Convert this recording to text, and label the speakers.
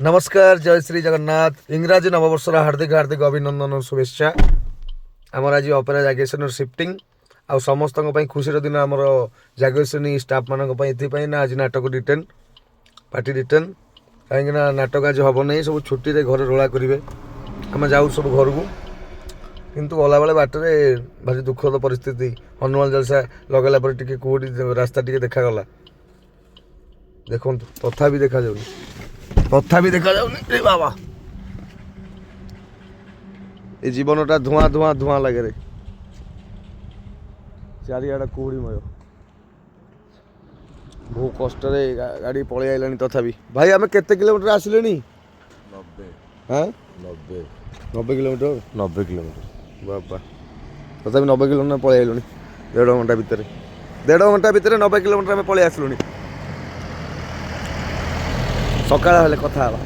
Speaker 1: ନମସ୍କାର, ଜୟ ଶ୍ରୀ ଜଗନ୍ନାଥ। ଇଂରାଜୀ ନବବର୍ଷର ହାର୍ଦ୍ଦିକ ହାର୍ଦ୍ଦିକ ଅଭିନନ୍ଦନ ଓ ଶୁଭେଚ୍ଛା। ଆମର ଆଜି ଅପେରା ଯାଜ୍ଞସେନୀର ସିଫ୍ଟିଂ ଆଉ ସମସ୍ତଙ୍କ ପାଇଁ ଖୁସିର ଦିନ, ଆମର ଯାଜ୍ଞସେନୀ ଷ୍ଟାଫ୍ମାନଙ୍କ ପାଇଁ। ଏଥିପାଇଁ ନା ଆଜି ନାଟକ ରିଟର୍ନ, ପାର୍ଟି ରିଟର୍ନ। କାହିଁକି ନା ନାଟକ ଆଜି ହେବ ନାହିଁ, ସବୁ ଛୁଟିରେ ଘରେ ରୋଳା କରିବେ। ଆମେ ଯାଉ ସବୁ ଘରକୁ, କିନ୍ତୁ ଗଲାବେଳେ ବାଟରେ ଭାରି ଦୁଃଖଦ ପରିସ୍ଥିତି। ହନୁମାନ ଚାଳିଶା ଲଗାଇଲା ପରେ ଟିକେ କେଉଁଠି ରାସ୍ତା ଟିକେ ଦେଖାଗଲା। ଦେଖନ୍ତୁ, ତଥାପି ଦେଖାଯାଉନି, ତଥାପି ଦେଖାଯାଉନି ରେ ବାବା। ଏ ଜୀବନଟା ଧୂଆଁ ଧୂଆଁ ଧୂଆଁ ଲାଗେ ରେ। ଚାରିଆଡ଼େ କୁହୁଡ଼ିମୟ। ବହୁ କଷ୍ଟରେ ଗାଡ଼ି ପଳେଇ ଆଇଲାଣି। ତଥାପି ଭାଇ, ଆମେ କେତେ କିଲୋମିଟର ଆସିଲେଣି?
Speaker 2: 90।
Speaker 1: ହଁ।
Speaker 2: 90।
Speaker 1: 90 କିଲୋମିଟର।
Speaker 2: 90 କିଲୋମିଟର।
Speaker 1: ବାବା, ତଥାପି 90 କିଲୋମିଟର ପଳେଇ ଆଇଲୁଣି ଦେଢ଼ ଘଣ୍ଟା ଭିତରେ। ଦେଢ଼ ଘଣ୍ଟା ଭିତରେ 90 କିଲୋମିଟର ଆମେ ପଳେଇ ଆସିଲୁଣି। ସକାଳ ହେଲେ କଥା ହେବା।